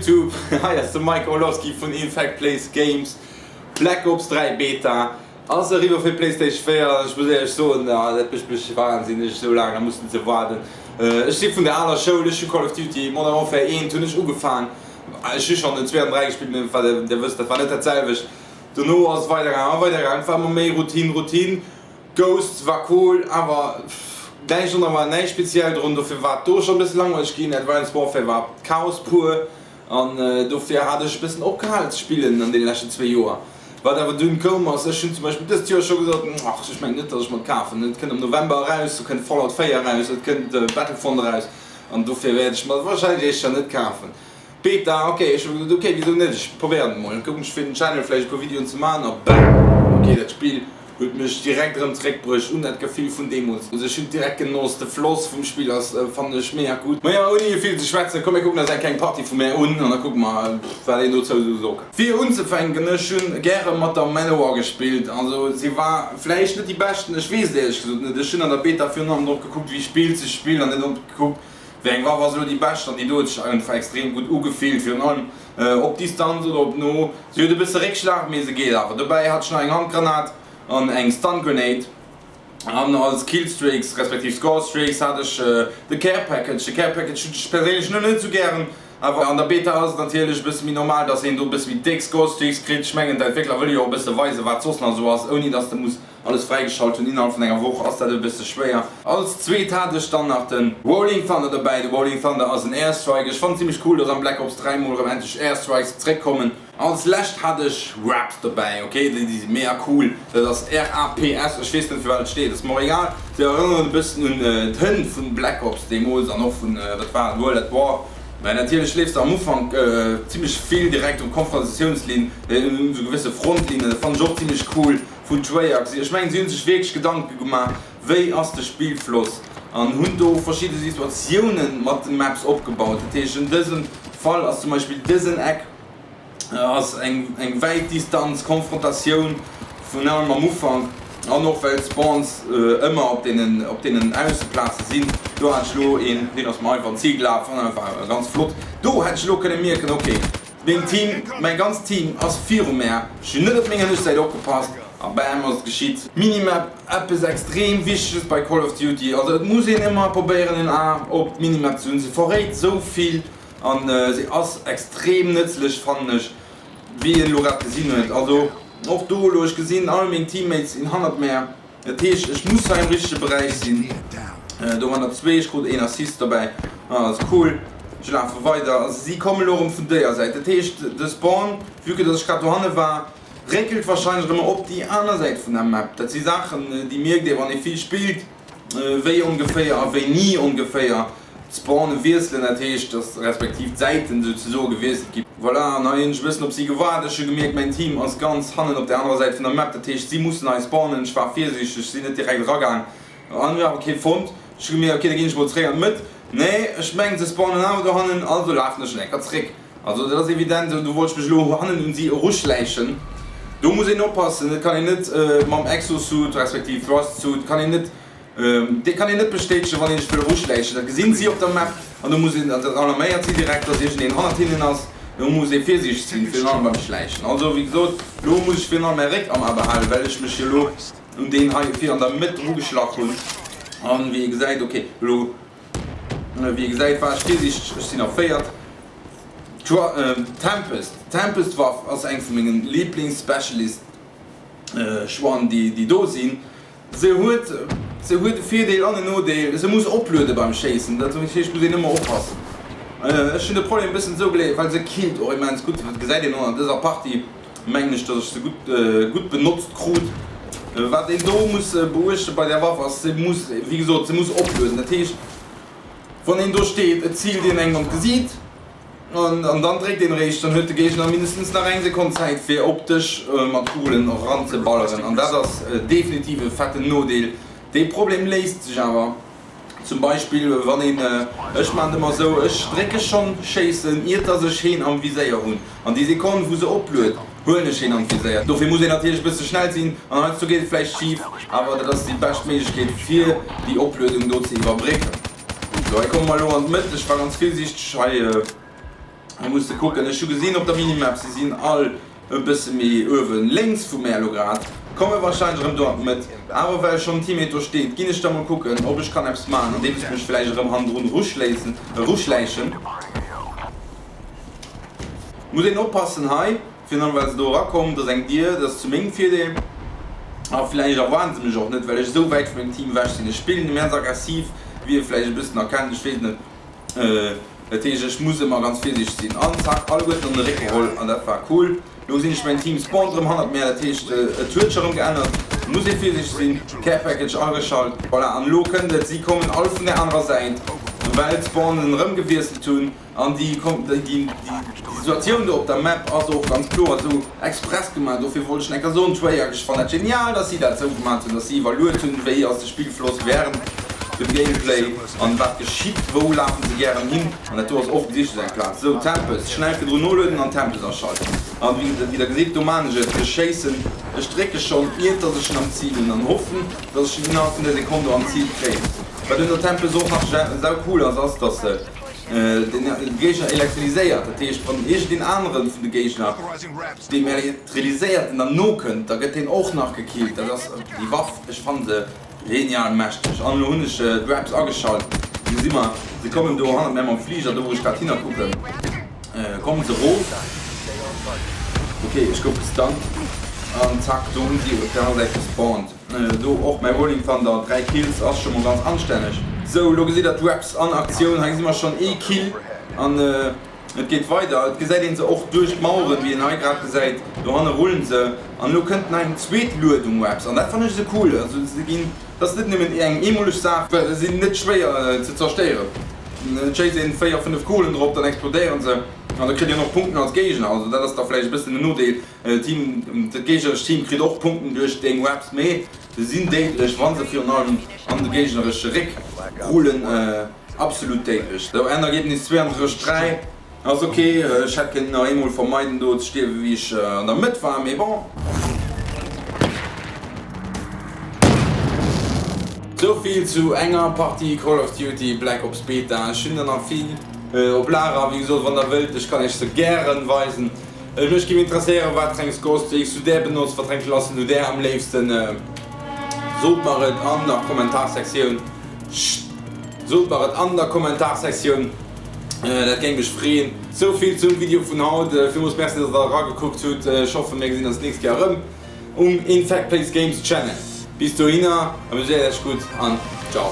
YouTube, hei ass de Mike Orlowski vun Infect Plays Games. Black Ops 3 Beta ass eriwwer fir Playstation 4 an ech muss éierlech soen, dat mécht mech wahnsinneg esou laang nach mussen ze waarden. Ech si vun der aler Schoul, ech hu Call of Duty Modern Warfare 1 hunn ech ugefaang, ech hu schonn den 2 an 3 gespillt, mee der wësst dat war net dat selwecht. Dono ass et weider gaangen a weider gaangen, et war ëmmer méi Routine, Routine. Ghosts war cool, awer näischt drun war näischt speziell drun, dofir war et do schon e bësse langweileg ginn. Advanced Warfare war Chaos pur an dofir hat ech e bëssen opgehal ze spillen an deene leschten zwee Joer. Wat awer dunn koum ass, ech hunn zum Beispill dëst Joer scho gesot, ach ech mengen net dass ech mer et kafen, et kënnt am November eraus, do kënnt Fallout 4 eraus, et kënnt Battlefront eraus an dofir wäert ech mer et wahrscheinlech éischter net kafen. Beta, ok, ech hu gesot, ok wisou net, ech probéieren et mol, dann kucken ech fir den Channel vläicht e puer Videoen ze maachen a bam, ok dat Spill huet mech direkt erëm zeréckbruecht un dat Gefill vun deemools. Also ech hunn et direkt genoss, de Floss vum Spill ass fannen ech mega gutt. Majo ouni vill ze schwätzen, komm mir kucken eis eng kleng Partie vu mär un an da kucke mer wat een dozou esou soe kann. Fir unzefänken, ech hunn gäre mat der Manowar gespillt, also si war vläicht net déi beschten, ech weess et éierlech gesot net, ech hunn an der Beta virun allem drop gekuckt wéi spillt sech d'Spill an net drop gekuckt Wéi eng Waff ass elo déi bescht? An déi do huet sech einfach extrem gutt ugefillt, virun allem op Distanz oder op no. Si huet e bësse Réckschlag, mee se geet awer. Dobäi hat ech nach eng Handgranat an eng Stun Grenade. An als Killstreaks respektiv Scorestreaks hat ech de Care Package. De Care Package hunn ech perséinlech elo net esou gären, awer an der Beta ass et natierlech e bësse méi normal, dass een do e bësse méi déck Scorestreaks kritt. Ech mengen d'Entwéckler wëlle jo och e bësse weisen, wat soss nach esou ass, ouni dass de muss Alles fräigeschalt hunn innerhalb vun enger Woch ass dat e bësse schwéier. Als zweet hat ech dann nach den Rolling Thunder dobäi. De Rolling Thunder ass en Airstrike. Ech fannen zimmlech cool dass am Black Ops 3 mol erëm endlech Airstrikes zréck kommen. Als lescht hat ech Raps dobäi. Ok déi si mega cool. Dat ass RAPS, ech weess net fir wat et steet, ass mer och egal. Se erënneren e bëssen un d'Hënn vun Black Ops deemools an och vun, wat war et, World at War. Mä natierlech leefs de am Ufank zimmlech vill direkt un d'Konfrontatiounslinn, un esou gewësse Frontlinnen. Dat fannen ech och zimmlech cool. Vun Treyarch. Ech mengen si hunn sech wierklech Gedanke gemaach wéi ass de Spillfloss an hunn do verschidde Situatiounen mat den Maps opgebaut. Dat heescht en dësem Fall ass zum Beispill dësen Eck ass eng eng wäit Distanz Konfrontatioun vun allem am Ufank an och well d'Spawns ëmmer op deenen op deenen Ausseplaze sinn. Do hat ech elo een, deen ass mer einfach an d'Zil gelaf an war ganz flott. Do hätt ech elo kënne mierken, ok, Meng Team, mäin ganzt Team ass viru mär, ech hunn net op meng ënnescht Säit opgepasst a bam ass et geschitt. Minimap, eppes extrem wichteges bei Call of Duty, also et muss een ëmmer probéieren en A op d'Minimap ze hunn, se verréit sou vill an se ass extrem nëtzlech fannen ech, wéi een elo grad gesinn huet. Also och do elo, ech gesinn all meng Teammates sinn hannert mär. Dat heescht, ech muss hei am richtege Beräich sinn. Do waren der zwee, ech krut een Assist dobäi. Ah, ass cool. Ech lafe weider. Also si kommen elo erëm vun déier Säit. Dat heescht, de Spawn, vue que dass ech grad dohanne war, réckelt warscheinlech erëm op déi aner Säit vun der Map. Dat si Saachen, déi mierkt ee wann ee vill spillt, wéi ongeféier a wéini ongeféier. D'Spawne wiesselen, dat heescht, dass respektiv d'Säiten souzesoe gewiesselt ginn. Voilà, an hei hunn ech e bëssen op si gewaart. Ech hu gemierkt, mäin Team ass ganz hannen op der anerer Säit vun der Map, dat heescht, si mussen hei spawnen. Ech war virsiichteg, sinn net direkt eragaang an hunn awer kee fonnt. Ech hu gemierkt, ok, da ginn ech mol zeréck an d'Mëtt. Nee, ech mengen, se spawnen awer dohannen, also lafen ech en Ecker zeréck. Also dat ass evident, do wollt ech mech elo hannen un si eruschläichen. Do muss een oppassen, et kann een net mam Exosuit respektiv Thrustsuit kann een net Dee kann een net bestätegen, wann een sech wëll eruschläichen. Dat gesinn si op der Map an do muss een, dat alarméiert si direkt, dass iergendeen hannert hinnen ass. Do muss ee virsiichteg sinn, virun allem beim Schläichen. Also wéi gesot, elo muss ech virun allem mäi Réck am A behalen, well ech mech jo elo un deen hei vir an der Mëtt erugeschlach hunn. An wéi ee gesäit, ok, elo wéi ee gesäit, war ech virsiichteg, ech sinn erféiert. D'Tempest, d'Tempest-Waff ass eng vu mengen Lieblings-Specialist Choixen, déi do sinn. Se huet se huet e Virdeel an en Nodeel, se muss opluede beim Schéissen, dat heescht muss een ëmmer oppassen. Ech hunn de Problem e bëssen esou geléist, well se killt och immens gutt, dat gesäit een och an dëser Partie, mengen ech, datt ech se gutt gutt benotzt krut. Wat een do muss beuechte bei där Waff ass, se muss wéi gesot se muss oplueden, dat heescht wann een do steet, et ziilt een engem an d'Gesiit, An dann dréckt een eréischt, dann huet de Géigner mindestens nach eng Sekonn Zäit fir op dech mat Kugelen eranzeballeren. An dat ass definitiv e fetten Nodeel. Dee Problem léist sech awer zum Beispill wann een, ech maan et ëmmer esou, ech drécke schonn schéissen iert dass ech heen am Viséier hunn. An déi Sekonn wou se opluet huelen ech heen an d'Viséier. Dofir muss een natierlech e bësse schnell sinn an heiansdo geet et vläicht schif, awer dat ass déi bescht Méiglechkeet fir déi Opluedung do ze iwwerbrécken. Sou, hei komme mer elo an d'Mëtt. Ech war ganz virsiichteg hei. Mir musse kucken, ech hu gesinn op der Minimap, se sinn all e bësse méi uewen lénks vu mär elo grad, komme wahrscheinlech erëm do an d'Mëtt. Awer well schonn en Teammate do steet, ginn ech da mol kucken, ob ech kann eppes maachen, andeems ech mech vläicht erëm hannendrun eruschléissen, eruschläichen. Muss een oppassen hei, virun allem well se do erakommen, dat ass eng Dier, dat ass zu mengem Virdeel. A vläicht erwaarden se mech och net, well ech esou wäit vu mengem Team ewech sinn. Ech spillen immens aggressiv, wéi ee vläicht e bëssen erkennt, ech weess net. Dat heescht ech muss ëmmer ganz virsiichteg sinn. An zack, alleguerten an de Réck geholl an dat war cool. Lo gesinn ech mäin Team spawnt erëm hannert mär, dat heescht et huet scho rëm geännert. Muss ee virsiichteg sinn. Care Package ageschalt, voilà. An elo kënnt et, si kommen all vun der anerer Säit, well d'Spawnen erëm gewiesselt hunn. An déi Situatioun do op der Map ass och ganz kloer esou express gemaach. Dofir wollt ech enker soen, Treyarch, ech fannen dat genial, dass si dat esou gemaach hunn, dass si iwwerluet hunn, wéi ass de Spillfloss während dem Gameplay an wat geschitt, wou lafen se gären hin. An dat do ass offensichtlech eng Plaz. Esou, Tempest, schnell virdrun noloden an Tempest aschalten. An wéi der gesitt, do maan ech et, ech schéissen, ech drécke schonn, iert dass ech en am Zil hunn an hoffen, dass ech en innerhalb vun der Sekonn do am Zil kréien. Wat un der Tempest och nach sau cool ass, ass dass se de Géigner elektriliséiert, dat heescht wann iergendeen aneren vun de Géigner deem Elektriliséierten dann nokënnt, da gëtt deen och nach gekillt. Dat ass déi Waff, ech fannen se genial mächteg. An elo hunn ech d'Wraps ageschalt, do gesi mer, se kommen do hannert mär mam Fliger, do wou ech grad hinner kucken, kommen se erof. Ok, ech gouf gestunt an zack, do hunn si op der aner Säit gespawnt. Do och mäi Rolling Thunder, 3 Kills ass scho mol ganz anstänneg. Sou, lo gesitt der d'Wraps an Aktioun. Hei gesi mer schonn ee Kill an et geet weider. Et gesäit een se och duerch d'Maueren, wéi een hei grad gesäit. Dohanne rullen se an elo kënnt nach eng zweet Luedung Wraps an dat fannen ech esou cool. Also se ginn, dat ass net nëmmen eng eemoleg Saach, well se sinn net schwéier ze zerstéieren. Et schéisst een 4, 5 Kugeln drop, dann explodéieren se an da kritt een och Punkten als Géigner. Also dat ass da vläicht e bëssen en Nodeel. Team, dat géignerescht Team kritt och Punkten duerch deng Webs, mee se sinn déidlech wann se virun allem an de géigneresche Réck rullen, absolut déidlech. Sou, Ennergebnis 32, 3 ass ok, ech hätt kënnen nach eemol vermeiden do ze stierwen wéi ech an der Mëtt war, mee bon. Souvill zu enger Partie Call of Duty Black Ops Beta. Ech hunn der nach vill op Lager, wéi gesot wann der wëllt, ech kann iech se gären weisen. Mech géif interesséieren wat fir eng Scorestreaks du där benotzt, wat fir eng Klassen du där am léifsten. Sot mer et an der Kommentarsektioun. Sot mer et an der Kommentarsektioun, dat géing mech freeën. Sou vill zum Video vun haut. Villmools Merci dass der eragekuckt hutt. Ech hoffen mir gesinn eis d'nächst Kéier erëm um Infect Plays Games Channel. Bis dohinner, amuséiert iech gutt an ciao.